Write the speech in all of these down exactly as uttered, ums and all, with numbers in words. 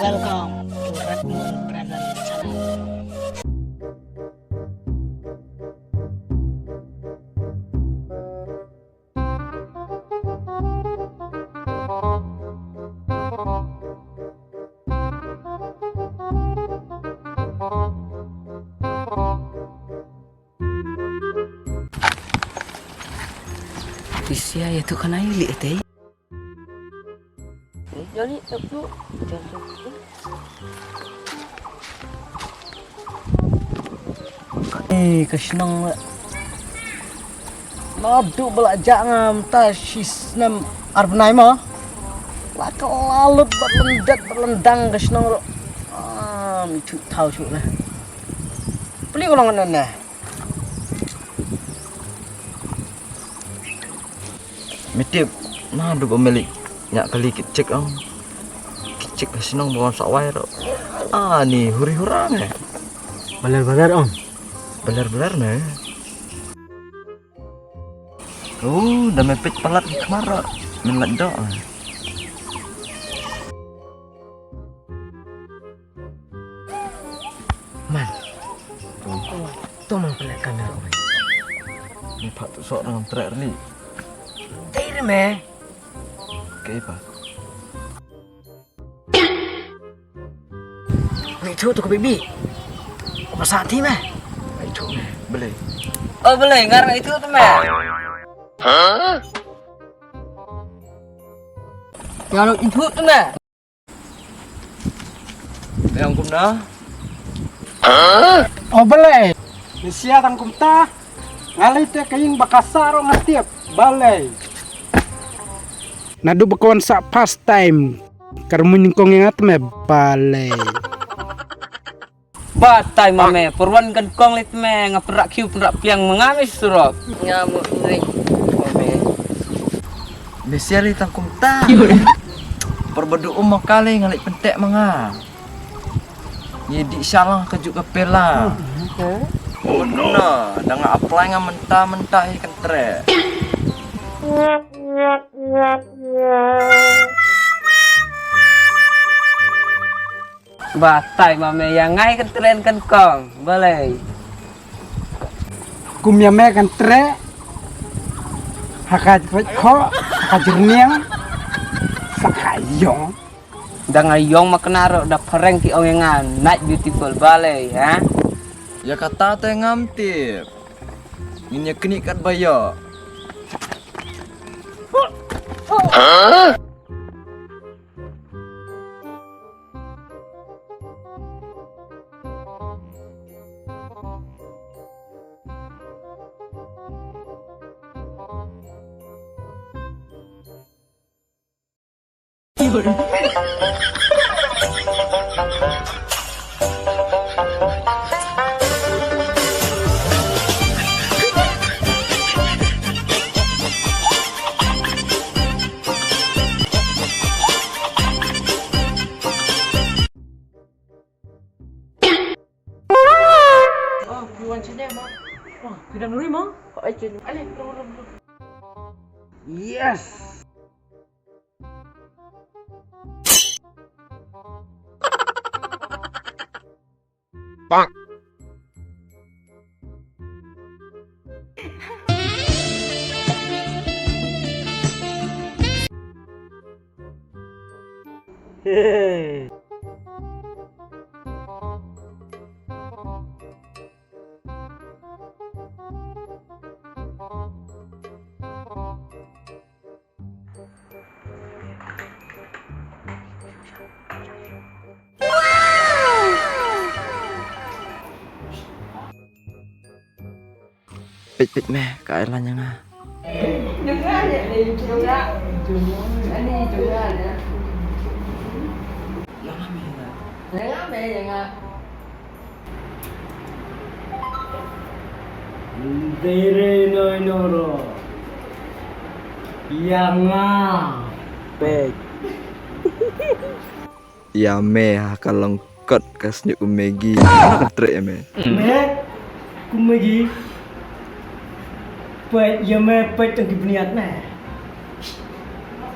Welcome to Red Moon Brethren channel. Tisia ya tu kanai li ete. Jali tu tu. Eh, ka shnong la. Naduh ba la jah ngam ta shi snem ar bnai mo. La ka la lut bad lyndet bad lyndang ka shnong ruh. Ah, mi thu thaw shu na. Pli ko long na na. Mi tip, naduh ba me leit ñiah kali kit chik ong. Kit chik ha shnong ba wan sawai ruh. Ani huri hura me. Baler baler ong. Baler baler me. Oh, da me peit palat ki khmar ruh. Men lait doh. Man. To man pynleh kamera oi. Ni pat tu sok dengan trek ni. Dei re me. Ke pa. Ni tu tu ke bibi. Apa sati me? Itu me. Beli. Oh beli ngar itu tu me. Hah? Yang itu tu me. Yang kumna? Oh balei. Nesia tang kumta. Ngalei te ka ïing ba ka sah ruh nga tip. Balei. Naduh ba ka wan sah first time. Ka rmui nyngkong ïa nga te me balei. Batai ma me, pyrwan kan kong lit me, nga pynrak khiew pynrak pliang ma nga me surok. Nga mu ring. Besiar ri tang kumta. Perbadu um ma kali nga leit pyntek ma nga. Ngi dih shalang ka juk ka pela. Oh no. Na, da nga apply nga mynta mynta hi kan trek. Batai ma me ïa ngai kan tren kan kong. Balei. Kum ïa me kan trek. Ha ka jrek kho, ha ka jrniang. Sa ka ïong. Da nga ïong ma kena ruh da phareng ki ong ïa nga night beautiful balei ha. Ïa kata te ngam tip. Ngin ïa knieh kat ba ïoh. Oh, you want to name, huh? Oh, you don't know him, huh? Oh, I tell you. Ale, bro, bro, bro. Yes. Bang. Hey. Peit peit me ka ai lan ïa nga. Jong nga ïa ni jong nga. Ani jong nga ïa. Ïa nga me ïa nga. Ïa nga me ïa nga. Dere noi noro. Ïa nga. Peit. Ïa me ha ka long kot ka snieh u Maggi. Ka treh ïa me. Me ku Maggi. Peit ïa me peit tang ki bniat me.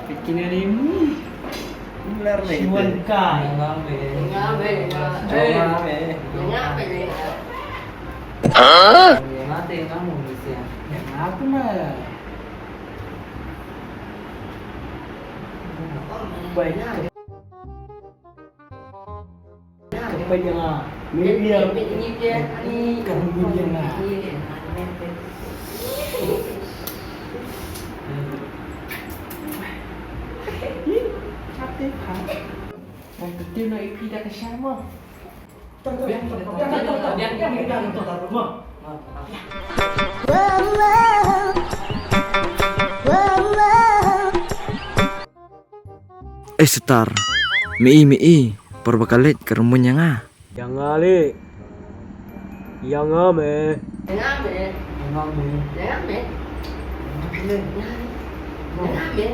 Peit kine ni. Ler me. Shuan ka. Nga me. Nga me. Nga me. Nga me. Nga me. Nga te nga mo ni sia. Nga tu na. Bai na. Ka peit ïa nga. Maybe ïa ka ryngbun ïa nga. Ei Sutar, me i me i, por ba ka leit ka ryngbun ïa nga. Ïa nga leh. Ïa nga me. Ïa nga me. Ïa nga me. Ïa nga me. Ïa nga me.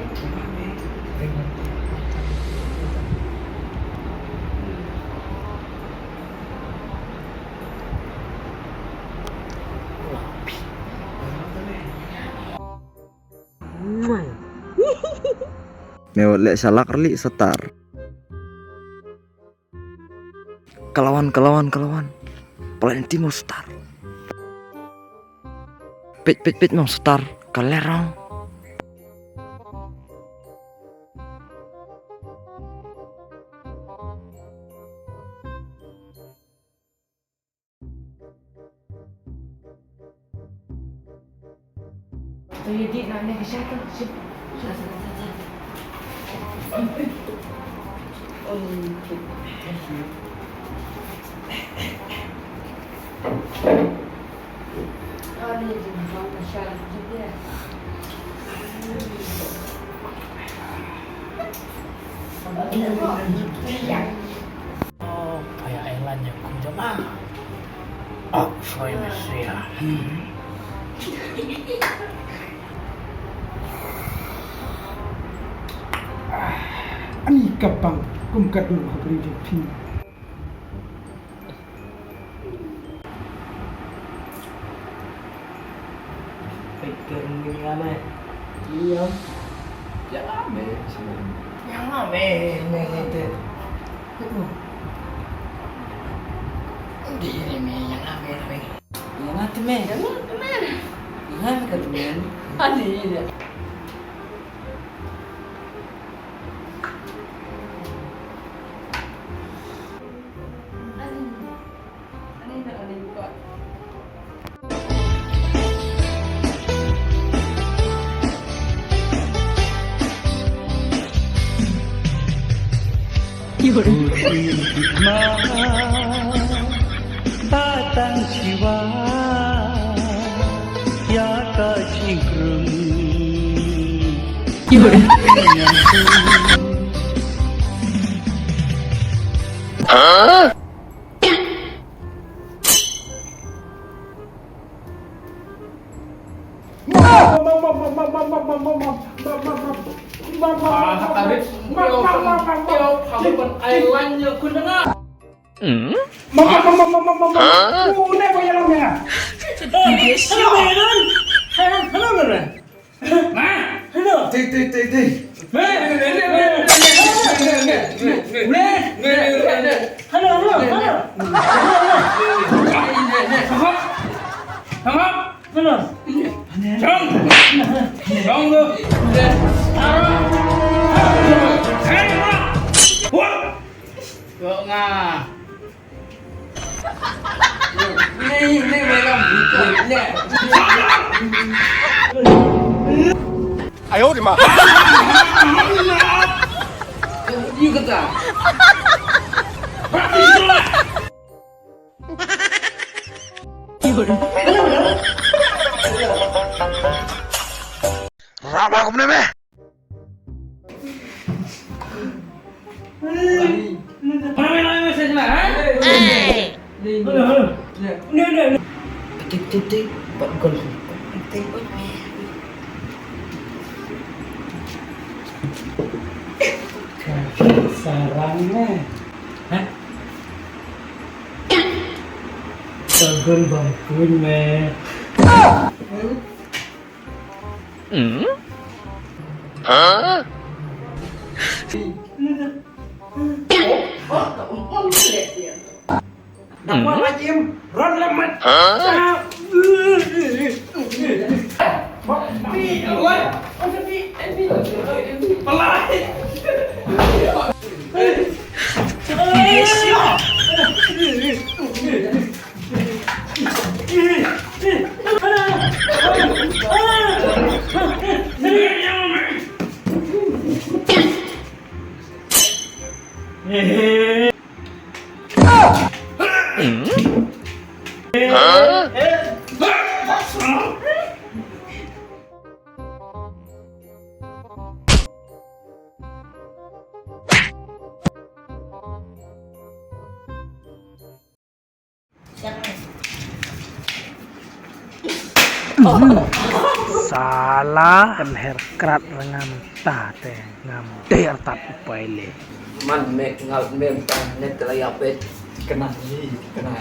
Me wat leh shalak rili Sutar. Ka la wan, ka la wan, ka la wan. Pynlait na ti mo Sutar. Peit, peit, peit mo Sutar. Ka ler rong. Oh, kaya island nya ku jama. Oh, soy Mesia. Ani ka bang kum ka dur ha bri jong phi. Peit ka ryngbun ïa me. Ïa. Ïa me. Ïa me, me, me, te. Di ni me, ïa me, me. Ïa nga te me. Ïa nga te me. Ïa nga te me. Ani, ïa. Patang siwa ya ka jingkrung. Huh? Hello. Hello, hello, hello. Hello. Hello. Rabak kumne me. Tik, tik, tik. Bat gol. Tik. Sarang me. Hah? Tagol bang kun me. Hmm? Huh? Da kwah lait im, ron lem mat. Hah? Palai. Sala, kan her krat rangam ta te ngam te artat upai le. Man me ngal me ta ne te la ya pet. Kena ni, kena.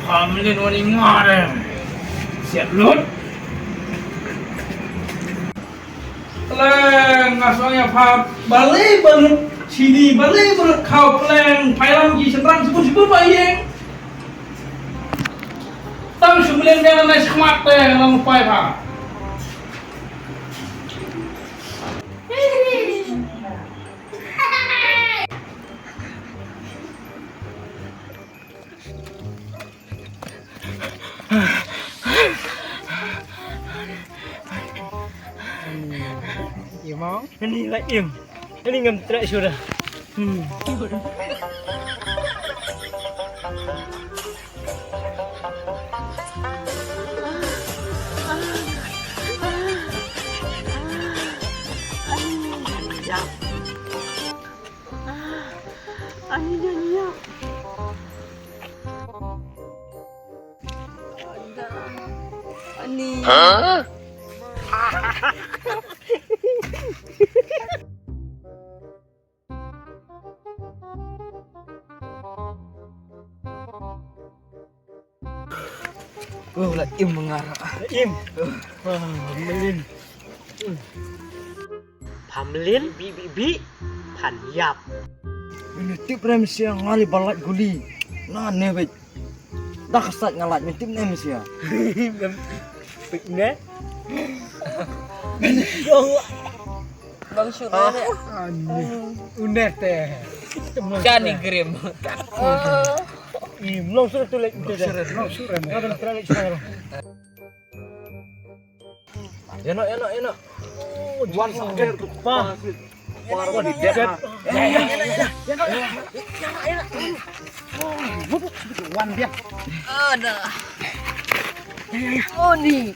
Pamlin wani ngarem. Siap lut. Pleng ngasong ya pha. Balei balut sini, balei balut kau pleng. Pailam ji sentrang sebut-sebut bayeng. Tam sumlin dia nai sekhmat te nang upai pha. Imam, ini lah im. Ini ngam trek sudah. Hmm. Ani, ani, ani. Ani. Hah? Oh, la im mengara. La im. Wah, melin. Phamlin, bi, bi, bi, phan ïap. Ini tip rem sia ngali balat guli. Na ne wet. Dah kasat ngalat mentip ne sia. Pik ne. Bang Syura ne. Udah teh. Kani grim. Im long surat tu lek. Long surat, long surat. Ada surat lek sekarang. Eno, eno, eno. Wan sader tu pa. Wan dia. Wan dia. Ada. Oh ni.